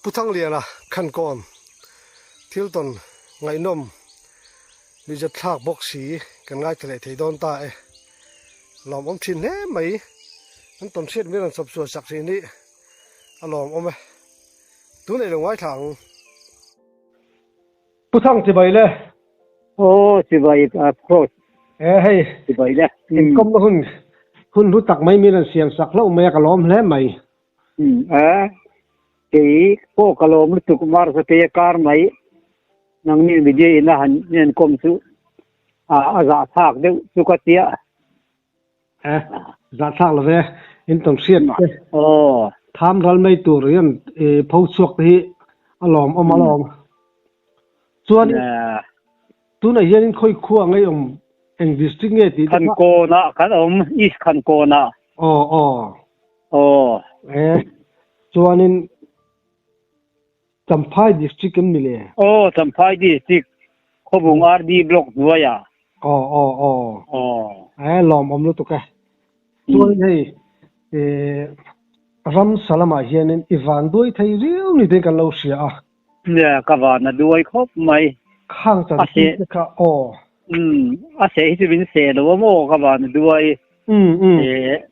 Pu Thangliana Khankawn thil tawn ngaihnawm nuihzat thlak bawk si kan ngaithla leh thei dawn ta e. Lawmawm thin hle mai. An tawn hriat mai rawn chawp chhuah sak thin hi a lawmawm e. Tunah i lo ngaithla ang. Pu Thang chibai le. Aw chibai Prof. E hei chibai le. Inkawmna hun hun hlu tak mai min rawn siam sak hlauh mai a ka lawm hle mai. A kei pawh ka lawm lutuk March te kar mai nangni media in a han en kawm chu a a zahthlak deuh chu ka tia. E zahthlak lo ve in tawn hriat te aw tham ral mai tur hian i pho chhuak te hi a lawm awm a lawm. Chuan tunah hian in khawi khua ngei awm eng district nge tih te kha. Khankawnah kan awm East Khankawnah. Aw aw. Aw. E, chuanin Champhai district em ni le? Aw, Champhai district, Khawbung RD block hnuaiah. Aw, aw, aw. Aw. E, lawmawm lutuk e. Chuanin hei, e, ram salamah hianin i van duai thei riau ni te kan lo hria a. Nia, ka van a duai khawp mai. Khang chanchin te kha, aw. Umm, a seh hi chu min seh lo a maw, ka van a duai. Umm, umm. E,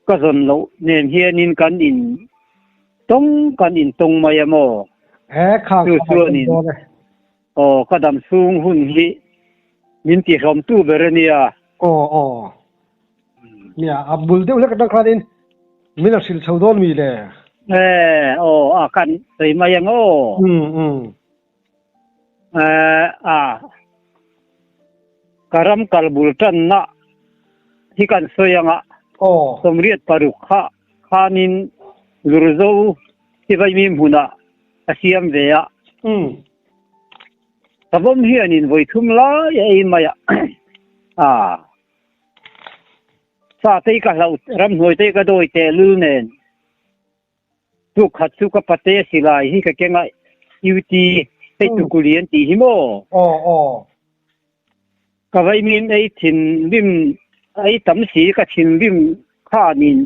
ka zawn loh nen hianin kan in tawng kan in tawng mai a maw? He kha Chu chuanin aw ka dam chhung hun hi min tihlawm tu ber a nia. Aw aw nia a bul deuh hlek atang khanin min a hrilh chho dawn mi le? E aw a kan sawi mai ang aw. Um um. E a ka ram kal bul tanna hi kan sawi anga 86 kha khanin Lurzo Sivaimi hmunah a siam ve a. Savawm hianin vawi thum lai a ei mai a. A sa te hi ka hlauh ramhnuai te hi ka dawi tehlul nen. Tuk khat chu ka pate silai hi ka keng a, UT hei tukuli an tih hi maw? Aw aw. Ka vaimin ei thinrim ei tam si ka thinrim khanin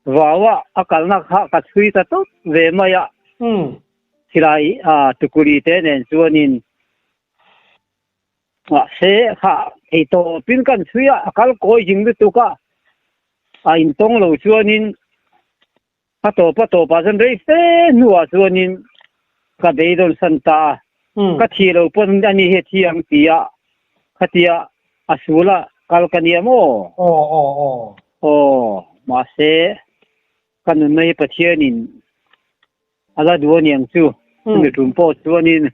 vau a a kalna kha ka chhui ta tawp ve mai a. Silai tukuli te nen chuanin Mahse, kha thei tawpin kan chhui a, a kal kawi ding lutuk a, a intawng lo chuanin a tawp a tawpah chuan rei fe hnuah chuanin ka beidawn san ta a, ka thi lo pawn ani hi a thi ang ti a, khatia a sul a kal ka nia maw? Aw aw aw. Aw, mahse, ka nunna hi Pathianin A la duh aniang chu, chumi tum pawh chuanin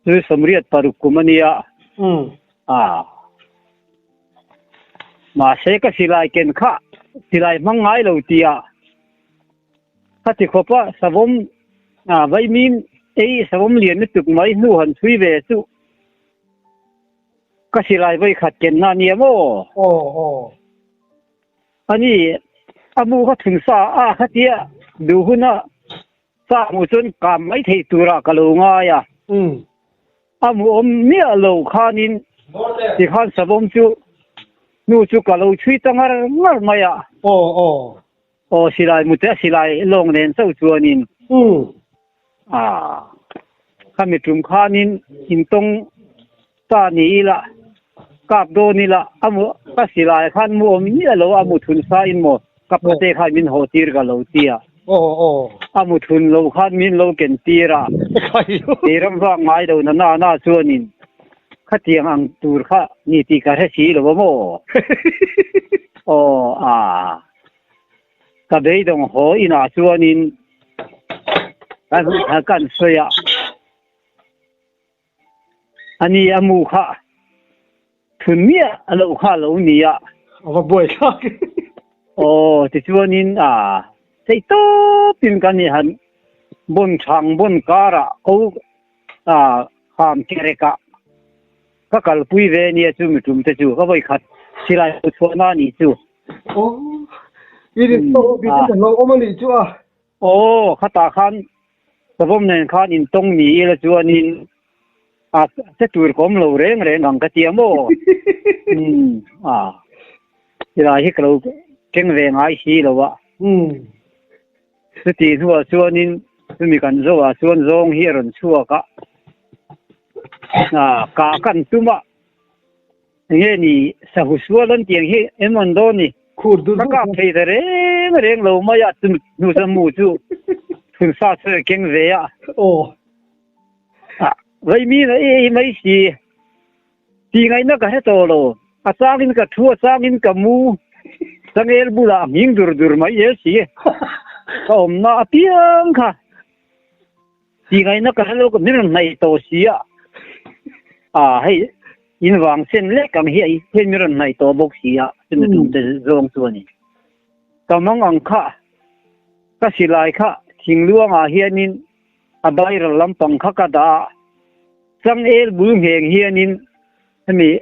chu 86 kum a nia. A mahse ka silai ken kha silai hmang ngai lo tia ka ti khawp a, savawm a vaimim ei savawm lian lutuk mai hnu han chhui ve chu ka silai vawikhat kenna a nia maw? Aw aw. Ani a mu kha thun sa a khatia duh huna sa hmuh chuan kam mai thei turah ka lo ngai a. A mu awm miah lo khanin tikhan savawm chu hnu chu ka lo chhui ta ngar ngar mai a. Aw aw. Aw silai mute a silai lawng nen chauh chuanin. A khami tum khanin intawng Ta ni ila, kap dawn ila, a mu ka silai khan mu awm miah lo a mu thun sa in maw ka pate khan min haw tir ka lo ti a. A mu thun lo khan min lo ken tir a, kei ram vak ngai lo na na na chuanin khatiang ang tur kha ni tih ka hre si lo a maw? Aw a, ka beidawng haw inah chuanin kan sawi a. Ani a mu kha thun miah a loh kha a lo ni a. A va buai thlak. Aw tichuanin a theih tawpin kan i han bawn thang bawn karah ko a kham kerekah ka kalpui ve nia chu mitum te chu ka vawi khat silai lo chhuahna a nih chu. Aw i rin tawh bik in a lo awm a nih chu a. Aw khatah khan Savawm nen khan intawng ni ila chuanin a che tur ka awm lo reng reng ang ka ti a maw? Umm a tilai hi ka lo keng ve ngai si lo a. Umm. Chuti hnuah chuanin chumi kan zohah chuan zawng hi a rawn chhuak a, kah kan tum a, enge ni sahu sual an tih ang hi em an dawn ni? Ka kap thei ta reng reng lo mai a, chumi hnu chuan mu chu thun sa chu a keng ve a. Vaimi na ei mai si. Tih ngaihna ka hre tawh lo. A changin ka thu, a changin ka mu. Changel bulah a nghing dur dur mai zel si. Ka awmna apiang kha tih ngaihna ka hre lo, ka min rawn hnaih tawh si a. Ah hei in vang sen lek ang hi hian min rawn hnaih tawh bawk si a, chumi tum te zawng chu a ni. Ka mang ang kha, ka silai kha thingluangah hianin a viral lampang kha ka dah a. Changel bul ngheng hianin hemi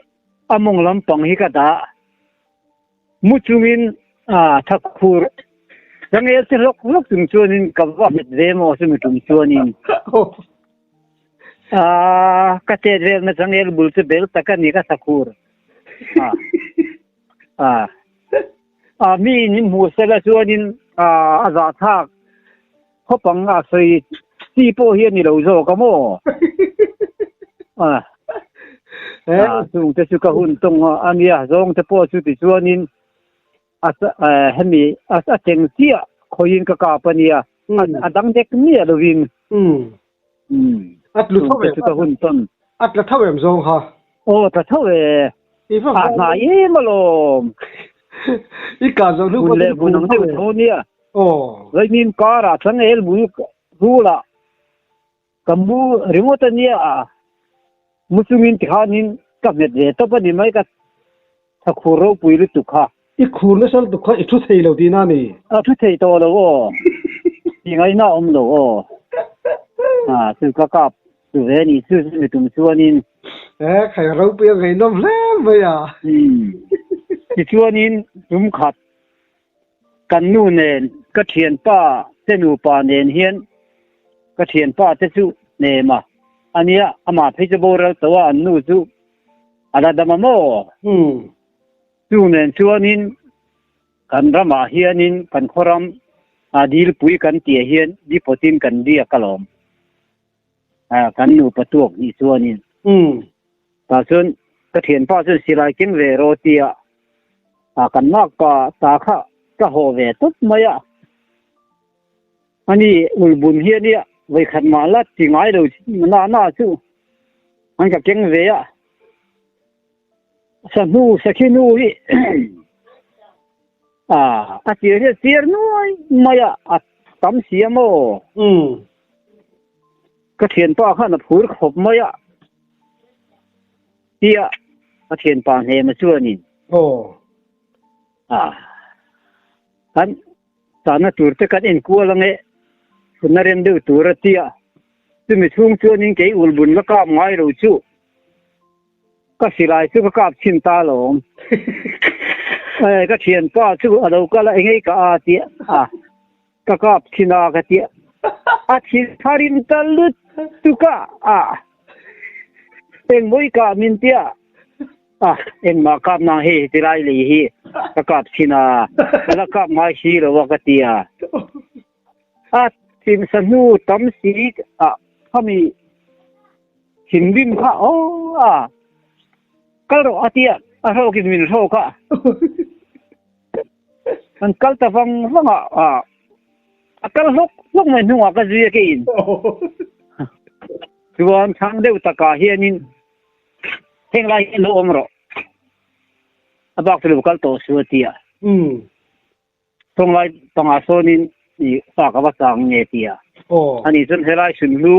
a mawng lampang hi ka dah. Mu chungin a thakhur changel che hlawk hlawk chung chuanin ka va hmet ve maw chumi tum chuanin. A ka chet velna changel bul chu bel tak a ni ka thakhur. A a a mi in min hmuh sela chuanin a a zahthlak. Khawpang a sawi chi pawh hi a ni lo zawk a maw? A chung te chu ka hun tawng a nia, zawng te pawh chu tichuanin a hemi a cheng chiah khawiin ka kap a nia, a dang dek miah lovin. A tlu tho em? Chu ka hun tawn. A tla tho em zawng kha? Aw tla tho e. A hnai em alawm. I kah zawh hnu pawh leh hmun ang deuh tho nia. Aw. Vaimim karah changel bul bulah ka mu ringawt a nia a, mu chungin tikhanin ka hmet ve tawp a ni mai ka thakhur ropui lutuk kha. I khur nasa lutuk kha i thu thei lo tihna a ni? A thu thei tawh lo aw, tih ngaihna a awm lo aw. A chu ka kap chu ve a ni chu chumi tum chuanin. E khai ropui a ngaihnawm hle mai a. Tichuanin tum khat Kan nu nen, ka thianpa te nupa nen hian ka thianpa te chu hnem a, ania amah phei chu boral tawh a, an nu chu a la dam a maw? Chu nen chuanin kan ramah hianin kan khawram a dilpui kan tih ah hian dipawtin kan biak alawm. Kan nupa tuak hnih chuanin. Tah chuan ka thianpa chuan silai keng ve rawh tia kan makpa ta kha ka haw ve tawp mai a. Ani ulbun hi ania vawikhat mah la ti ngai lo na na chu an ka keng ve a. Sahnu sakhi nu hi a tir hi a chiar nuai mai a, a tam si a maw? Ka thianpa khan a phur khawp mai a, tia ka thianpa hnema chuanin. Aw. A, kan chahna tur te kan enkual ange, thutna rem deuh tur a tia. Chumi chhung chuanin kei ulbun la kap ngai lo chu ka silai chu ka kap chhin ta alawm. Ka thianpa chu a lo kal a, engei ka a tia a. Ka kap thin a ka ti a thil tharin ta lutuk a a engmawi kah min tia a engmah kap nang hei heti lai lei hi ka kap thin a ka la kap ngai si lo a ka ti a a thin sa hnu tam si a khami thinrim kha aw a kal rawh a tia a hrawkin min hrawk a. An kal ta vang vang a, ah a kal hlawk hlawk mai hnungah ka zui a keiin. Chuan chhang deuh takah hianin heng lai hian lo awm rawh, a bak chu lo kal tawh su a ti a. Thawng lai pangah sawnin i fa ka va chang nge ti a. Ani chuan helai sunhlu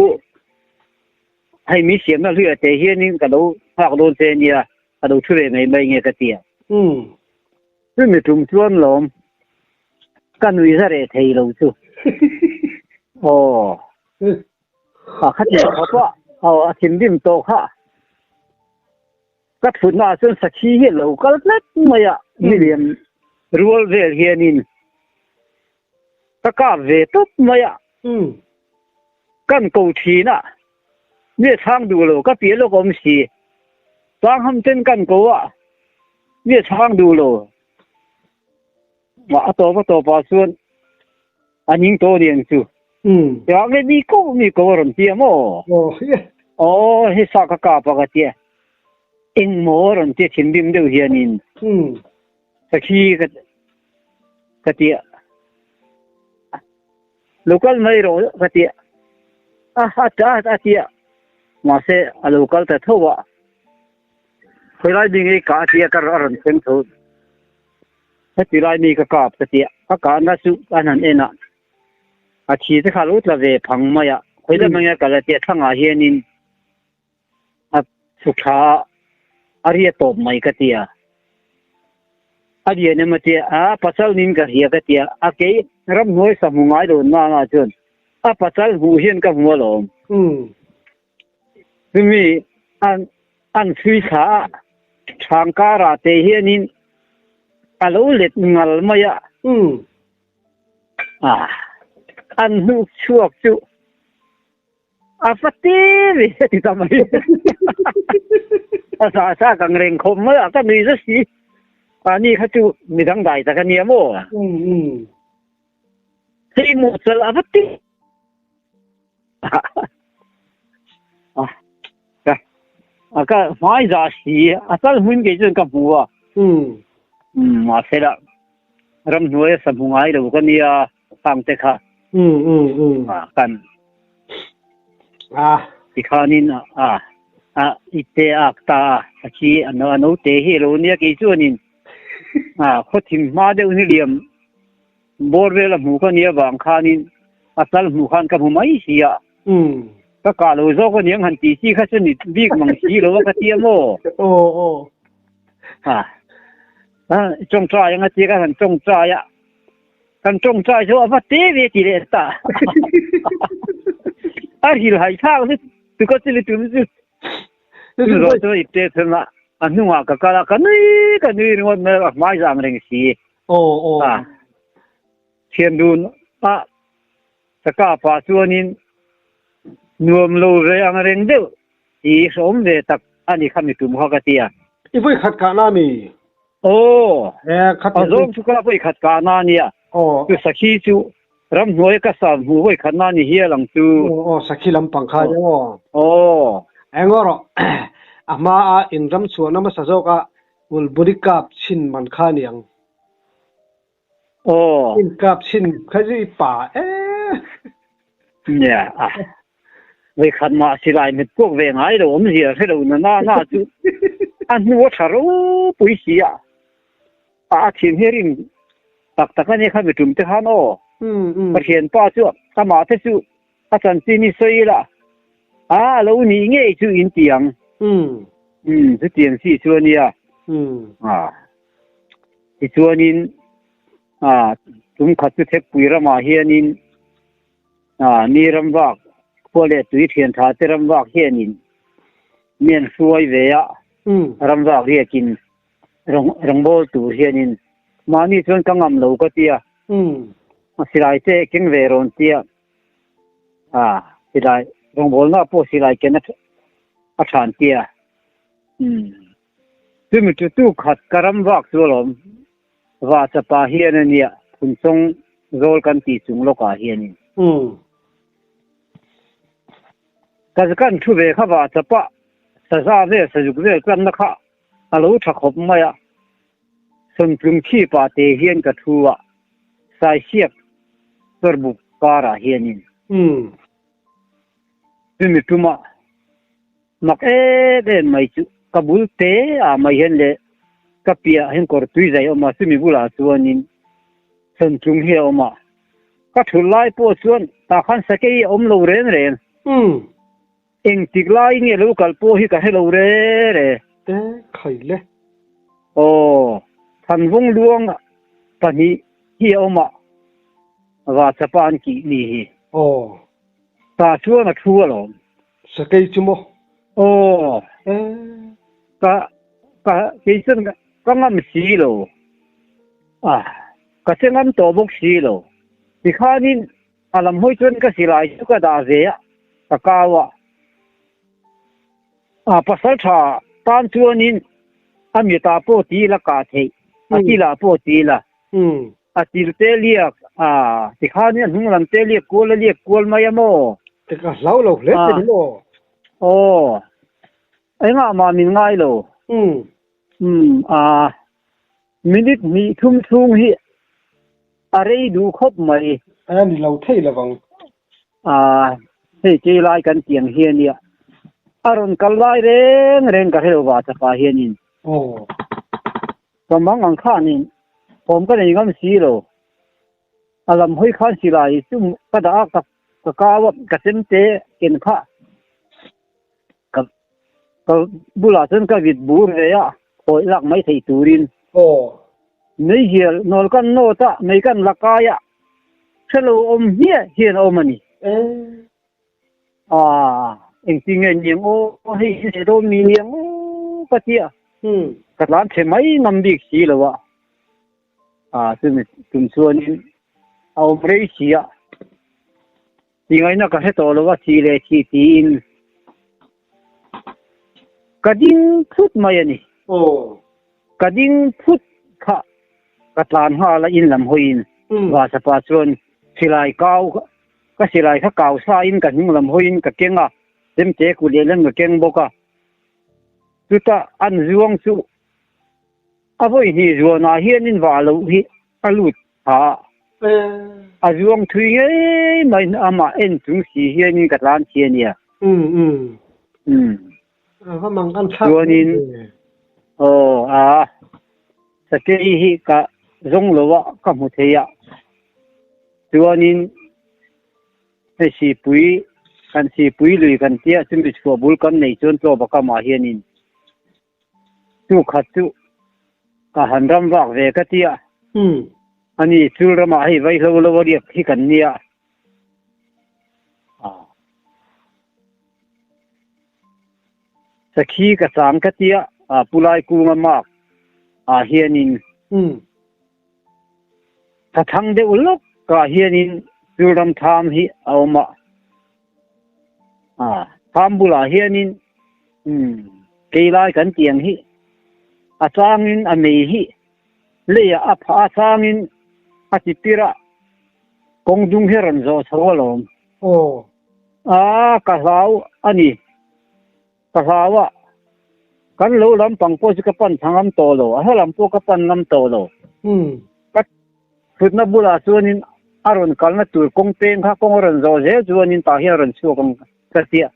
hei mi siamna hluiah te hianin ka lo nghak dawn che nia, ka lo thu ve mai mai nge ka ti a. Chumi tum chuan lawm ka nui za reh thei lo chu. Aw. A kha tih khawp a, aw a thinrim tawh kha. Ka thutna ah chuan sakhi hi a lo kal tlat mai a, milian rual vel hianin ka kap ve tawp mai a. Kan ko thin a, mi a chhang duh lo, ka piah lawk awm si. Sangham ten kan ko a, mi a chhang duh lo. A tawp a tawpah chuan. A ning tawh aniang chu. Tia nge mi ko mi ko a rawn ti a maw? Aw he sa ka kap a ka tia. Eng maw a rawn tia thinrim deuh hianin. Sakhi ka ka tia. Lo kal mai rawh ka tia. A a ta a tia. Mahse a lo kal ta tho a. Khawilai mi ngei ka tia ka a rawn thleng tho. Heti lai mi ka kap ka tia. Ka kahna chu an han en a. A thi te kha lo tla ve phang mai a. Khawi lam enge kal a tia thlangah hianin a chhuk thla a, a ria tawp mai ka tia. A lian em a tia, a pasal nin ka hria ka tia. A kei ramhnuai sa hmu ngai lo nana chuan a pasal hmuh hian ka hmu alawm. Chumi an an chhui thla a, thang karah te hianin a lo let ngal mai a. A, an hnuh chhuak chu a fa te ve a ti ta mai. A sa sa kang reng khawp mai a, ka nui zet si. A ni kha chu midang dai tak a nia maw? Hei maw chal a va ti. A ka hmai za si a chal hmun kei chuan ka hmu a mahse la ramhnuai a sa hmu ngai lo ka nia khang te kha kan tikhanin a a ite ak ta a khi a no te hi lo nia kei chuanin a khawthim hma deuh ni liam Bawr vel a hmu ka nia vang khanin a chal hmuh khan ka hmu mai si a. Ka kah lo zawk aniang han tih chi kha chu ni bik mang si lo a ka ti a maw? Aw aw. Ha. Tawngtai anga tia ka han tawngtai a. Kan tawngtai chu a va te ve ti leh ta. A hrilh hai thlak chu tu ka chili tum chu. Chu chu ipte thum a a hnungah ka kal a ka nui ka nui ringawt mai a hmai zang reng si. Aw aw. A thian dun a ka kap ah chuanin nuam lo ve ang reng deuh hi hrehawm ve tak a ni kha mi tum kha ka ti a. I vawi khat kahna a mi? Aw, E khat a zawng chu ka vawi khat kahna a nia. Aw. Chu sakhi chu ramhnuai ka sam hmuh vawi khatna a ni hial ang chu. Aw aw sakhi lampang kha nia aw. Aw. Eng rawh a hma a in ram chhuahna hmasa zawk a Ulburi kap chhin man kha niang. Aw. In kap chhin kha chu i pa e. Nia a. Voi khat mah silai mit puak ve ngai lo awm zia hre lo na na na chu a hnu a tha ropui si a. A thin hi rim tak tak a nia kha mi tum te khan aw. Ka thianpa chu amah te chu A chanchin i sawi ila, a lo nih ngei chu in ti ang. Umm, chutiang chi chu a nia. A, tichuanin, a, tum khat chu Thekpui ramah hianin, a, ni ram vak, khua leh tui thian tha te ram vak hianin mi an hruai ve a, ram vak riakin rawng, rawngbâwl tur hianin mahni chuan ka ngam lo ka ti a, a silai te keng ve rawn ti a. A, silai rawngbawlna pawh silai ken a a than tia. Umm. Chumi chu tu khat ka ram vak chu alawm. Va chapa hian a nia, Phunchawng zawl kan tih chung lawkah hianin. Umm. Ka kan thu ve kha va chapa saza vel sazuk vel tlanna kha a lo tha khawp mai a. Sawntlung chhipah te hian ka thu a, Saisiak chawrbuk karah hianin. Chumi tumah mak em em mai chu ka bul te ah mai hian leh ka piah hian kawr tui zai a awm a, chumi bulah chuanin sawntlung hi a awm a. Ka thulh lai pawh chuan tah khan sakei a awm lo reng reng. Engtik lai nge lo kal pawh hi ka hre lo re re. Te khai le. Aw, Thanvawng luang pahnih hi a awm a, Vachapa an kih ni hi. Aw. Tah chuan a thu alawm. Sakei chu maw? Aw. E. Ka, ka, kei chuan ka ngam si lo. A, ka che ngam tawh bawk si lo. Tikhanin A lam hawi chuan ka silai chu ka dah ve a, ka kau a. A pasal tha tan chuanin a mitah pawh ti ila kah theih, a tilah pawh ti ila. A til te liak a tikhanin a hnung lam te liak kual a liak kual mai a maw? Te ka hlau lo hle che ni maw? Aw, engah mah min ngai lo. Umm. Umm, a minute hnih thum chhung hi a rei duh khawp mai. A ni lo thei lovang. A, hei kei lai kan tiang hi a nia. A rawn kal lai reng reng ka hre lo va chapa hianin. Aw. Ka mang ang khanin thawm ka nei ngam si lo. A lam hawi khan silai chu ka dah a, ka ka kau a, ka chem te ken kha ka ka bulah chuan ka vit bur ve a, khawi lak mai theih turin. Aw. Meizial nawl kan nawt a, mei kan la kai a, hrelo awm hmiah hian a awm a ni. E. A, engtin nge niang aw, hei hi zeh dawn mi niang aw ka ti a, ka tlan chhe mai ngam bik si lo a, a chumi tum chuanin a awm rei si a, tingaihna ka hre tawh lo a thih leh thih tiin ka ding phut mai a ni. Aw. Ka ding phut kha ka tlan nghal a in lam hawiin Vasa-pa chuan silai kau Ka silai kha kau sa in ka hnung lam hawiin ka keng a, chemte kut lehlam ka keng bawk a. Chutah an zuang chu a vawi hnih zuanah hianin vah loh hi a lut pha a. A zuang thui ngei mai amah en chung si hianin ka tlan thi a nia. Chuanin aw a sakei hi ka zawng lo a ka hmu thei a. Chuanin hei sipui kan sipui lui kan tia chumi chhuah bul kan neih chuan tlawp a kamah hianin chu khat chu ka han ram vak ve ka tia ani chul ramah hei vaihlo lo a riak hi kan nia. Sakhi ka chang ka tia pulai kunga mark ah hianin Ka thang deuh lawk ah hianin Chulram tham hi a awm a, tham bulah hianin keilai kan tih ang hi a changin a mei hi leiah a phah a changin a ti pir a, kawng dung hi a rawn zawh chho alawm. Aw. A, ka hlau a ni. Ka hlau a, kan lo lampang pawh chu ka pan thla ngam tawh lo, a hla lam pawh ka pan ngam tawh lo. Ka thutna bulah chuanin a rawn kalna tur kawng peng kha kawng a rawn zawh zel chuanin tah hian a rawn chhuak ang ka tia.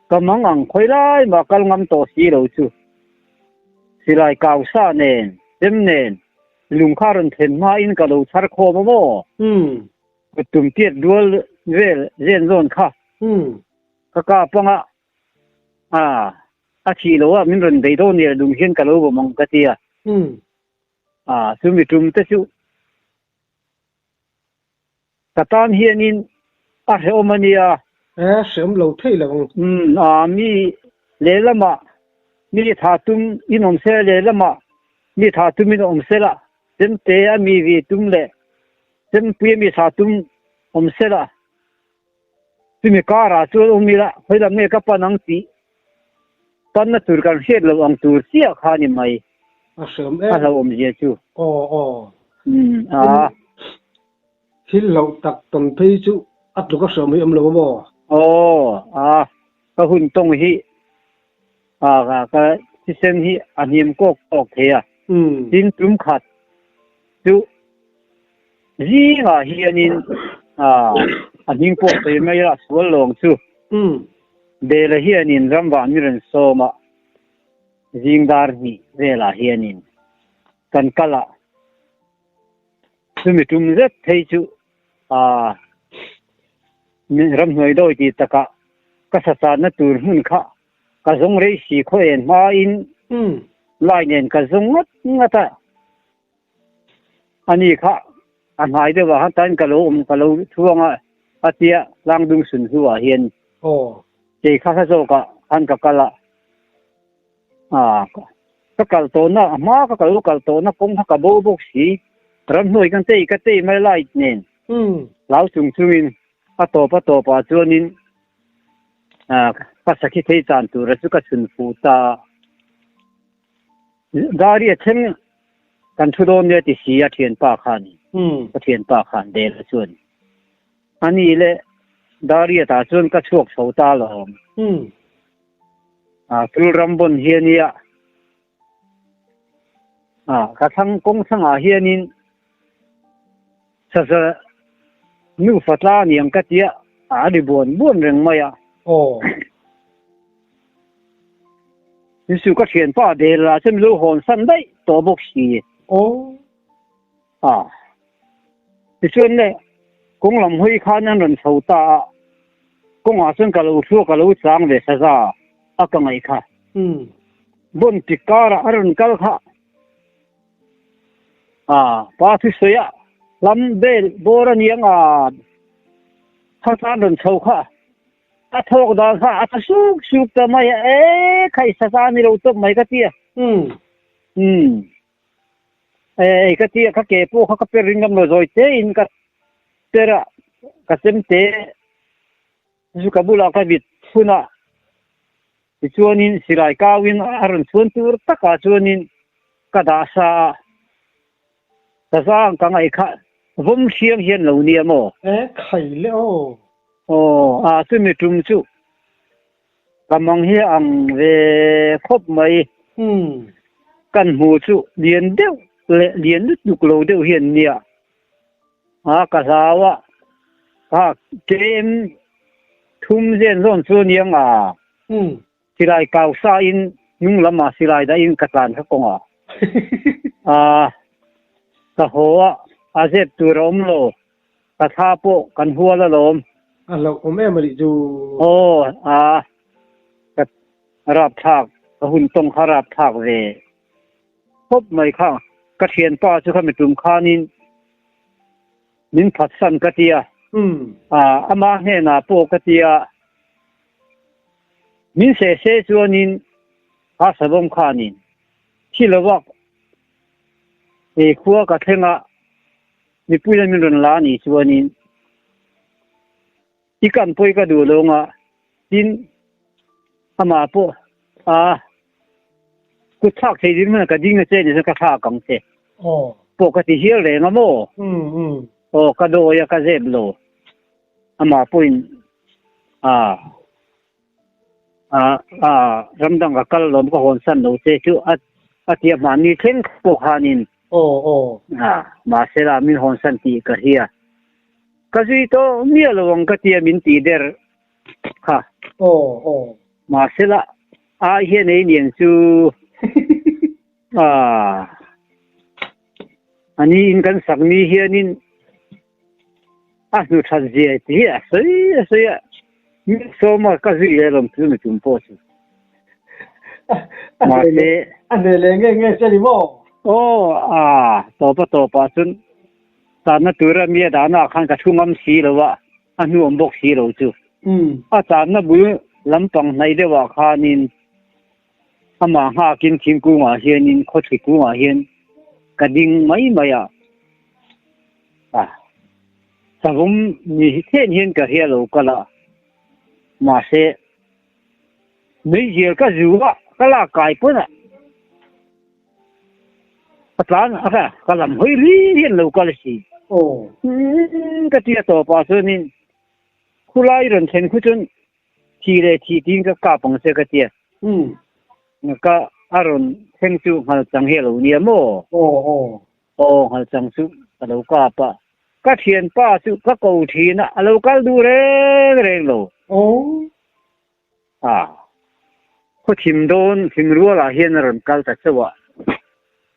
Ka mang ang khawi lai mah kal ngam tawh si lo chu. Silai kau sa nen, chem nen, lung kha a rawn thlen hmain ka lo chhar khawm a maw? Kut tum tiat rual vel zen zawn kha. Ka kap anga a a thih lo a min rawn bei dawn nia lung hian ka lo bawm ang ka ti a. A chumi tum te chu ka tan hianin a hrehawm a nia. E hrehawm lo thei lo ang. Umm a mi lehlamah mi tha tum in awm se lehlamah mi tha tum in awm se la chemte a mi vi tum leh chempui a mi tha tum awm se la. Chumi karah chuan awm ila khawi lam nge ka pan ang tih panna tur kan hriat loh ang tur chiah kha a ni mai. A hreawm em? A hlauhawm zia chu. Aw aw. Umm a. Thil hlauh tak tawn phei chu a tluk a hreawm hi awm lo a maw? Aw a. Ka hun tawng hi a ka thisen hi a hniam kawk kawk thei a. Tin tum khat chu Zingah hianin a hming pawh sawi mai a, sual lawng chu Bela hianin ramvah mi rawn sawm a, zing dar hnih velah hianin kan kal a, chumi tum zet phei chu ramhnuai dawi tih takah ka sasatna tur hmun kha ka zawng rei si khaw en hmain lai nen ka zawng ngat ngat a. Ani kha a hnai deuh ah khan tain ka lo awm ka lo thuang a a tia tlangdung sun hnu ah hian kei kha hla zawk ah khan ka kal a ka kal tawh na a hma ka lo kal tawh na kawng kha ka bo bawk si ramhnuai kan tei ka tei mai light nen hlau chung chung in a tawp a tawp ah chuan in ka sakhi thei chan tur a chu ka chhun fuh ta a. Dari a thleng kan thu dawn nia ti si a thianpa khan. Ka thianpa khan Dela chuan a ni le Dariat-ah chuan ka chhuak chho ta alawm. A thil ram bawn hi a nia. A ka thlang kawng thlangah hianin saza nufa tla a niang ka tia a ri buan buan reng mai a. Aw. Chu ka thianpa Dela chuan min lo hawn san daih tawh bawk si. Aw. A, tichuan le, kawng lam hawi khan an rawn chho ta a, kawngah chuan ka lo thluak a lo chang ve saza a ka ngaih kha. Bon ti karah a rawn kal kha. A, pa thusawi a, hlam bel bawr a niang a, kha an rawn chho kha. A thawk dan kha a tha suk suk ta mai a, e khai saza ni lo tawp mai ka ti a. Umm. Ei ka tia ka ke pawh kha ka per ring lam lo zawi te in ka per a ka chem te chu ka bulah ka vit phun a tichuanin silai kau in a rawn chhuan tur takah chuanin ka dah sa a ka zang ka ngaih kha vawm hriang hian lo nia maw? E khai le aw. Aw a chumi tum chu Ka mang hi ang ve khawp mai. Kan hmu chu lian deuh leh lian lutuk lo deuh hi an nia. A ka hlau a, kha KM thum zen zawn chu a niang a. Silai kau sa in hnung lam ah silai dah in ka tlan kha kawng ah. A ka haw a, a zep tur a awm lo. Ka thla pawh kan hual alawm. A hlauh awm em anih chu. Aw a ka rapthlak ka hun tawng kha rapthlak ve khawp mai kha ka thianpa chu kha mi tum khanin min phatsan ka tia a ama hnenah pawh ka tia min seh se chuanin a savawm khanin thi lova khua ka thleng a. Mipui hian min rawn la a nih chuanin i kan pawi ka duh lo anga tin amah pawh a kut thlak thei ding hmana ka ding a che ni chuan ka thlak ang che pawh ka ti hial reng a maw? Aw ka dawi a ka zep lo amah pawhin a a ram dang ka kal lawm ka hawn san lo che chu a tia mahni thleng pawh khanin Aw aw. A, mahse la min hawn san tih ka hria. Ka zui tawh miah lo ang ka tia min tih der kha. Aw aw. Mahse la ai hian ei niang chu a a ni in kan sak ni hianin a hnu that zia ti hi a sawi a sawi a min sawm a ka zui leh lawm chu mi tum pawh chu. Mahse a hneh leh nge nge che ni maw? Aw a tawpa tawpah chuan tanna tura mi a dahna ah khan ka thu ngam si lo a, a hnuam bawk si lo chu. A tanna bul lampang hnaih deuhah khanin amah nghakin thingkungah hianin khawthli kungah hian ka ding mai mai a. A savawm ni then hian ka hria lo kal a, mahse Meizial ka zu a, ka lak kai pawn a, ka tlan a ka ka lam hawi ri hian lo kal si. Aw. Ka tia tawp ah chuanin khulai rawn thlen khu chuan thi leh thi tiin ka kap ang che ka tia. Ka a rawn thleng chu nghal chang hi a lo nia maw? Aw aw. Aw nghal chang chu ka lo kap a. Ka thianpa chu ka ko thin a, a lo kal duh reng reng lo. Aw. A, khaw thim dawn thim rualah hian a rawn kal ta chauh a,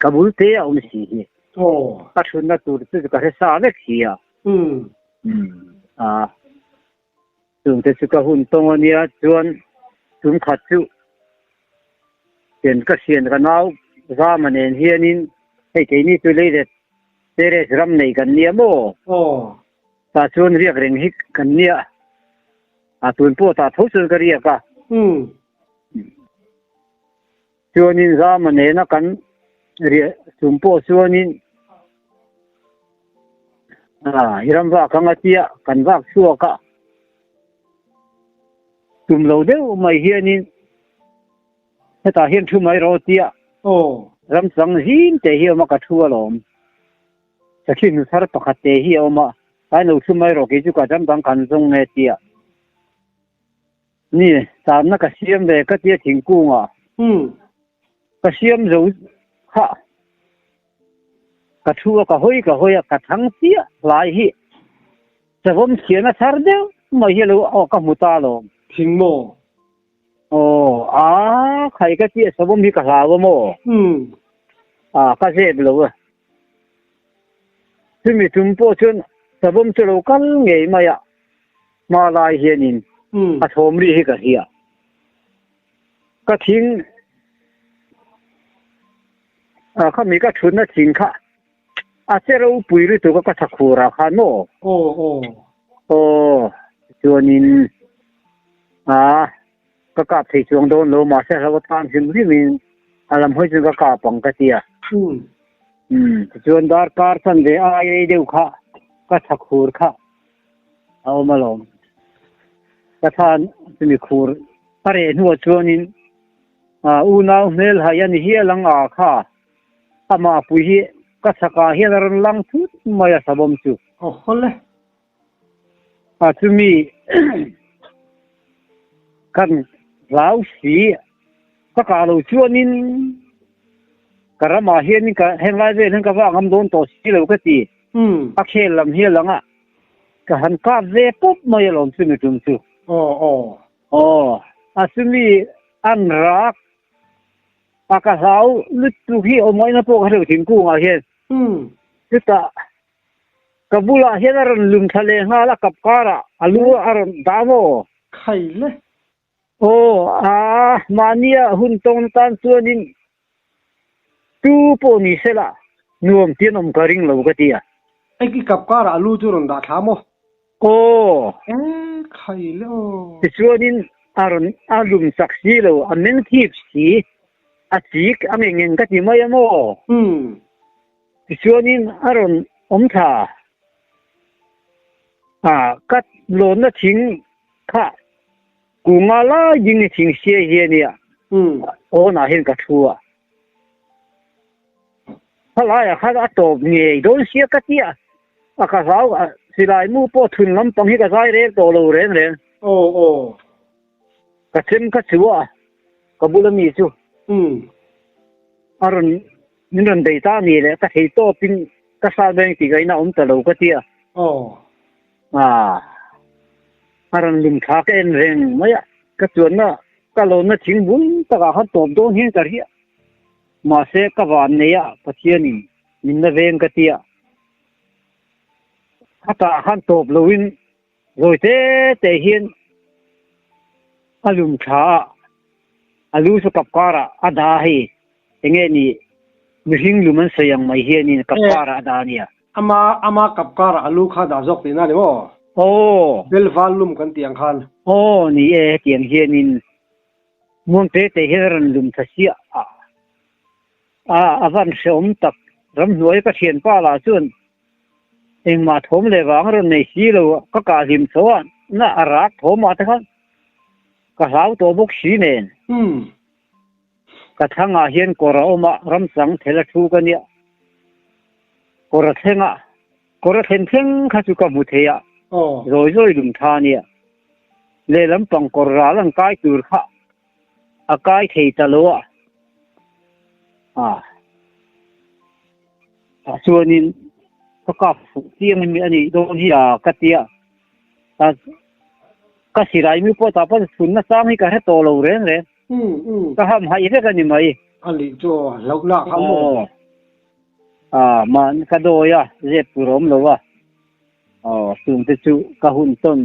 ka bul te a awm si hi. Aw. Ka thutna tur chu ka hre sa vek si a. Umm. A, chungte chu ka hun tawng a nia chuan tum khat chu ken ka hrian ka nau Zama nen hianin hei keini chu lei leh terrace ram nei kan nia maw? Aw. Tah chuan riak reng hi kan nia. A tun pawh tah tho chuan ka riak a. Umm. Chuanin Zama nena kan riah chung pawh chuanin a i ram vak ang a tia kan vak chhuak a. Tum lo deuh mai hianin hetah hian thu mai rawh tia Aw. Ramchang zim te hi a awm a ka thu alawm. Sakhi nu thar pakhat te hi a awm a, tlai lo thu mai rawh kei chu ka dam dang kan zawng nge tia. Ni, tanna ka siam ve ka tia thingkungah. Ka siam zo kha ka thu a ka hawi ka hawi a ka thang chiah hlai hi savawm thian a thar deuh mai hi alo aw ka hmu ta alawm. Thing maw? Aw a khai ka tia savawm hi ka hlau a maw? A ka zep lo a. Chumi tum pawh chuan savawm chu lo kal ngei mai a hma lai hianin a thawm ri hi ka hria. Ka thing a khami ka thutna thing kha a che ropui lutuk a ka thakhur ah khan maw? Aw aw. Aw chuanin a ka kap thei chuang dawn lo mahse hlo atan hrim hrim in a lam hawi chuan ka kap ang ka ti a. Umm tichuan darkar chanve ai rei deuh kha ka thakhur kha a awm alawm. Ka than chumi khur a reh hnuah chuanin ah unau hmel hai a ni hial ang a kha amah pui hi ka chhakah hian a rawn lang thut mai a savawm chu. Aw hawle. A chumi kan hlau si ka kah lo chuanin ka ramah hianin ka henglai vel hian ka vah ngam dawn tawh si lo ka ti. A khel lam hi a lang a, ka han kap ve pawp mai alawm chumi tum chu. Aw aw. Aw, a chumi an rak a ka hlau lutuk hi awm ngaihna pawh ka hrelo thingkungah hian. Chutah ka bulah hian a rawn lum thla leh nghal a kap karah a lu a rawn dah maw? Khai le. Aw, a mahnia hun tawng tan chuanin tu pawh ni sela nuam tian awm ka ring lo ka ti a. Eng i kap karah a lu chu rawn dah thla maw? Aw. E khai le aw. Tichuanin a rawn a lum chak si lo, a meng thip si, a chik a ngeng ngeng ka ti mai a maw? Umm. Tichuanin a rawn awm thla a, ka lawnna thing kha kunga lai ding i thing siai hi a nia, awnah hian ka thu a. Khalaiah khan a tawp ngei dawn sia ka tia, a ka hlau a, silai mu pawh thun lampang hi ka zai reng tawh lo reng reng. Aw aw. Ka chem ka chu a, ka bula mi chu a rawn Min rawn bei ta ni le, ka thei tawpin ka sal veng tih ka ina awm ta lo ka ti a. Aw. Ah. A rawn lum tha ka en reng mai a, ka chuanna ka lawnna thing bul takah khan tawp dawn hian ka riah. Mahse ka van nei a, Pathianin min la veng ka ti a. Khatah khan tawp loin zawi te te hian a lum tha a, a lu chu kap karah a dah hei enge ni mihring lum an sawi ang mai hianin kap karah a dah a nia. Ama ama kap karah a lu kha dah zawk tihna a ni maw? Aw. Belval lum kan tih ang khan. Aw ni e, hetiang hianin muang te te hian a rawn lum tha siah a, a a van hrehawm tak ramhnuai ka thianpa lah chuan Engmah thawm leh vang a rawn nei si lo, ka kah hlim chho a, na a rak thawm ah te khan ka hlau tawh bawk si nen. Ka thlangah hian kawr a awm a, ramchang thel a thu ka nia. Kawr a thleng a, kawr a thlen thleng kha chu ka hmu thei a, zawi zawi lum tha a nia. Lehlam pang kawr ral an kai tur kha a kai thei ta lo a. Tah chuanin ka kap fuh chiang in a nih dawn hi a ka ti a, ka silai mi pawh tah pawn chhun nachang hi ka hre tawh lo reng reng, ka ham haih vek a ni mai. A nih chu hlauh nak kha maw? Aw, mahni ka dawi a, zep tur a awm lo a, aw chungte chu ka hun tawn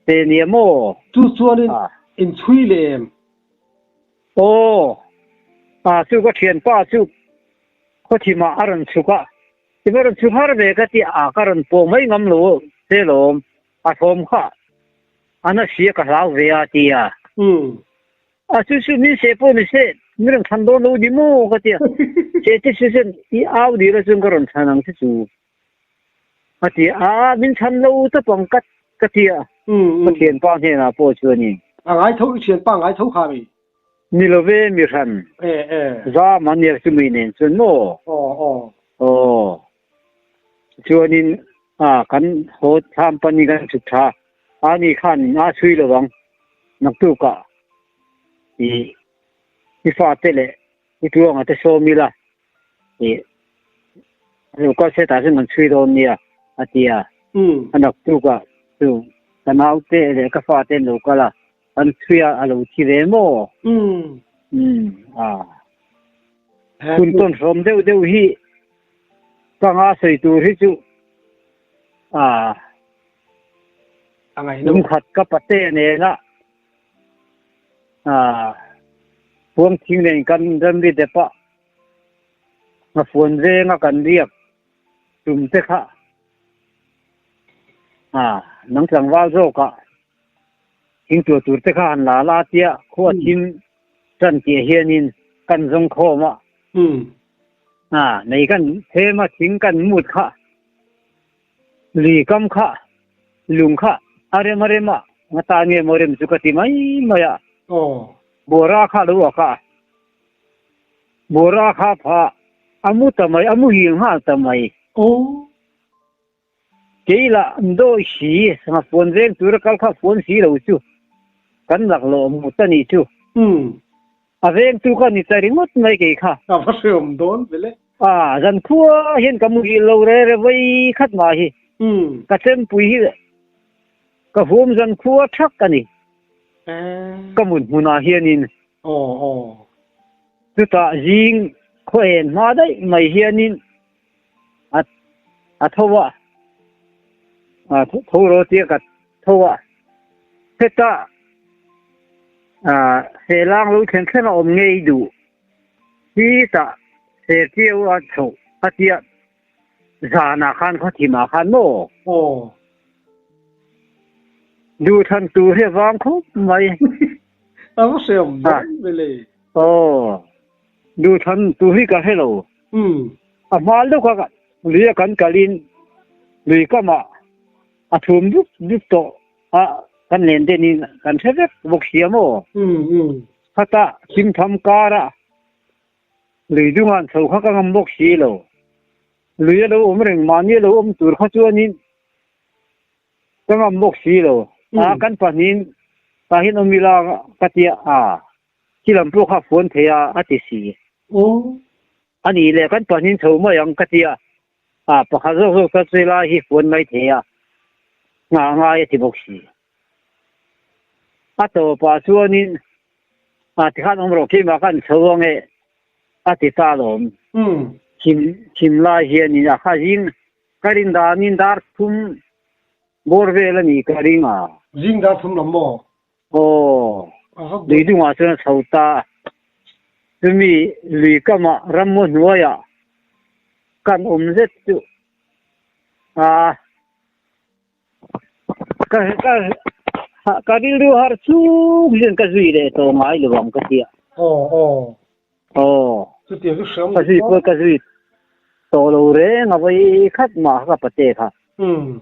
te nia maw? Chu chuanin inchhui leh em? Aw, a chu ka thianpa chu khawthimah a rawn chhuk a, tiva rawn chhuk har ve ka ti a, ka rawn pawh mai ngam lo che lawm, a thawm kha a na sia ka hlau ve a ti a. A chu chu min seh pawh ni se, min rawn chhan dawn lo ni maw ka ti a, che che chu chuan i au dil a chuan ka rawn chhan ang che chu a ti a, min chhan lo tawp ang ka ka ti a, ka thianpa hnenah pawh chuanin. A ngai tho, i thianpa ngai tho kha mi? Ni lo ve mi hran. E e. Zam a nia chumi nen chuan maw? Aw aw. Aw. Chuanin a kan haw thlam panin kan chhuk tha a ni khan a chhui lo ang naktukah i i fate leh i tuanga te sawm ila i lo kal se tah chuan kan chhui dawn nia a ti a. A naktukah chu ka naute leh ka fate an lo kal a. An chhui a, a lo thi ve maw? Umm. Umm, a. Hun tawn hrawm deuh deuh hi ka nga sawi tur hi chu a lungkhat ka pate nena a puang thing nen kan ramri dep a, nghafuan venga kan riak tum te kha a nang tlangval zawkah Thing tuah tur te kha han la la tia khua thim tan tih hianin kan zawng khawm a. A nei kan them a thing kan mut kha lui kam kha lung kha a rem a rem a nga tan nge maw rem chu ka ti mai mai a. Bawra kha lo a ka bawra kha pha a mu ta mai a muhil nghal ta mai. Kei lah dawi si, sangha fuan veng tura kal kha fuan si lo chu kan laklawh mut a nih chu. A vengtu kha ni ta ringawt mai kei kha. A va hreawm dawn vele. A, zan khua hian ka muhil lo re re vawi khat mah hi. Ka chempui hi ka huam zan khua thak a ni. Ka mut hmunah hianin. Chutah zing khaw en hma daih mai hianin a a tho a a tho ro tia ka tho a heta a sehlang lo thleng thleng a awm ngei duh hi tah serchiau a chho a tia zanah khan khawthimah khan maw aw duh than tur hi a vang khawp mai a va hre awm dawn vele aw duh than tur hi ka hre lo A hmal deuh kha lui a kan kalin lui kamah a thum dup dup tawh a, kan len denin kan hre vek bawk sia maw? Khatah thimtham karah lui dunga'n chho kha ka ngam bawk si lo. Lui a lo awm reng mahni a lo awm tur kha chuanin ka ngam bawk si lo. A kan pahnihin tah hian awm ila ka tia a, khi lam pawh kha a fuan thei a a ti si. A nih leh kan pahnin chho mai ang ka ti a, a pakhat zawk zawk ta chu lai hi fuan mai thei a, nghah ngai a ti bawk si. A tawpah chuanin a tikhan awm rawh keimah khan chho ang e a ti ta alawm. Thim thim lai hianin a kha zing ka rin danin dar thum bawr vel a nih ka ring a. Zing dar thum lam maw? Aw, lui dungah chuan a chho ta. Chumi lui kamah rammaw hnuaiah kan awm zet chu a ka ka ka rilru har chuk hian ka zui leh tawh ngai lo ang ka ti a. Aw aw. Aw. Chutiang chu hreawm Ka zui pawh ka zui tawh lo reng a vawi khat mah ka pate kha.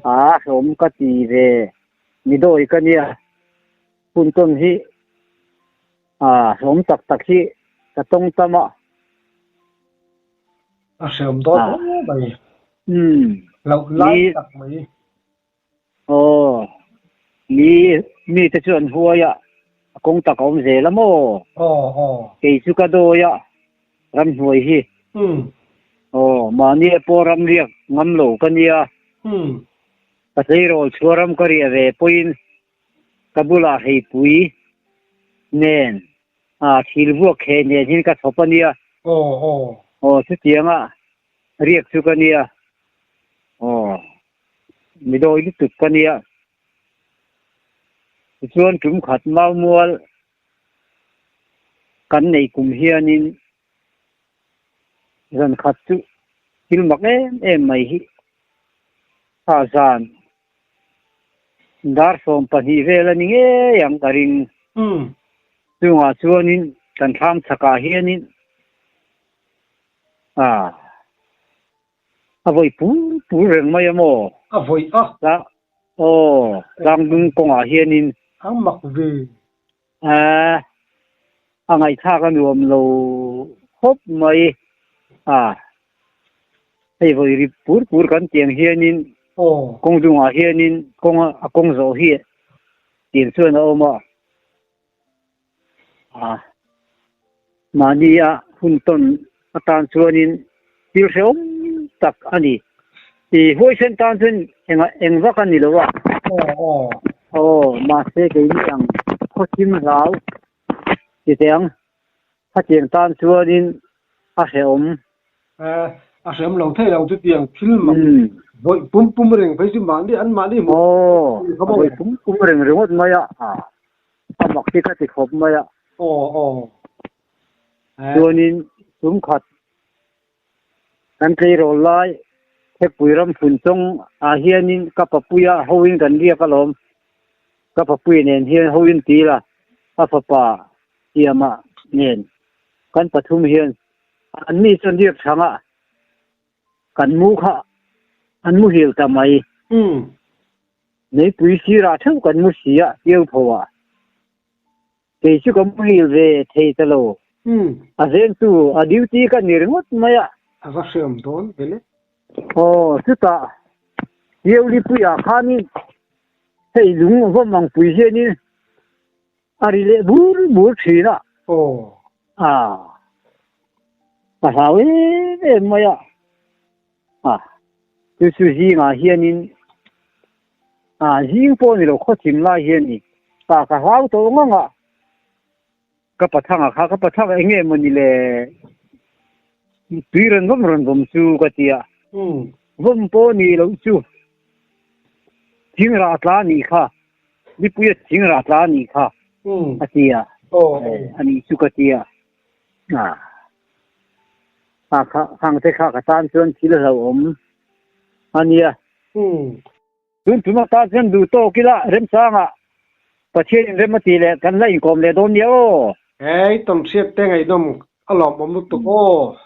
A hreawm ka ti ve. Mi dawi ka nia. Hun tawn hi a hlawm tak tak hi ka tawng tam a. A hreawm dawn hle mai. Loh lai tak mai. Aw. Mi mi te chu an huai a, a kawng tak a awm zel a maw? Aw aw. Kei chu ka dawi a, ramhnuai hi. Aw, mahni pawh ram riak ngam lo ka nia. Ka tleirawl chhuah ram ka riah ve pawhin ka bulah heipui nen ah thil vuak kheh nen hian ka chhawp a nia. Aw aw. Aw chutianga riak chu ka nia. Aw mi dawi lutuk ka nia. Tichuan tum khat mau mual kan neih kum hianin Zan khat chu thil mak em em mai hi a zan dar 12 vel a ni ngei ang ka ring. Chungah chuanin kan thlam chhakah hianin a a vawi pur pur reng mai a maw? A vawi a. Aw, tlangdung kawngah hianin. A mak ve. A a ngaihthlak a nuam lo khawp mai a. Hei vawi ri pur pur kan tiang hianin kawng dungah hianin kawng a kawng zawh hi tiang chuan a awm a. A mahnia hun tawn atan chuanin thil hrehawm tak a ni. I huaisen tan chuan eng eng vak a ni lo a. Aw mahse keini ang khawchhim hlau ti teh ang. Khatiang tan chuanin a hrehawm. A hrehawm lo thei lo chutiang thil mak vawih pum pum reng phei chu mahni an mahni hmuh Aw, a vawih pum pum reng ringawt mai a, a mak hi ka ti khawp mai a. Aw aw. Chuanin tum khat kan tleirawl lai Thekpui ram phun chawng ah hianin ka papuia hoin kan riak alawm. Ka papui nen hian hoin ti la, a fapa Siama nen kan pathum hian an mi chuan riak chhangah kan mu kha an muhil ta mai. Meipui sirah theuh kan mu si a, Tiau tho ah. Kei chu ka muhil ve thei ta lo. A zen chu a duty ka ni ringawt mai a. A va hreawm dawn ve le. Aw, chutah Tiau lipuiah khanin hei lung vawm ang pui hianin A ri leh bur bur thin a. Aw. A. Ka hlau em em mai a. A. Chu chu zingah hianin a zing pawh ni lo khawchim lai hian ni. Pa ka hlau tawh ngang a. Ka pathanga kha ka pathanga eng nge mawni le tui rawn vawm rawn vawm chu ka ti a. Vawm pawh ni loh chu thing rah tla nih kha. Nipui a thing rah tla a nih kha a ti a, a nih chu ka ti a, a kha khang te kha ka tan chuan thil a hlauhawm a nia. Tun tum atan chuan duh tawk ila remchangah Pathianin rem a tih leh kan la inkawm leh dawn nia aw. Hei, tawnhriat te ngaihnawm a lawmawm lutuk aw.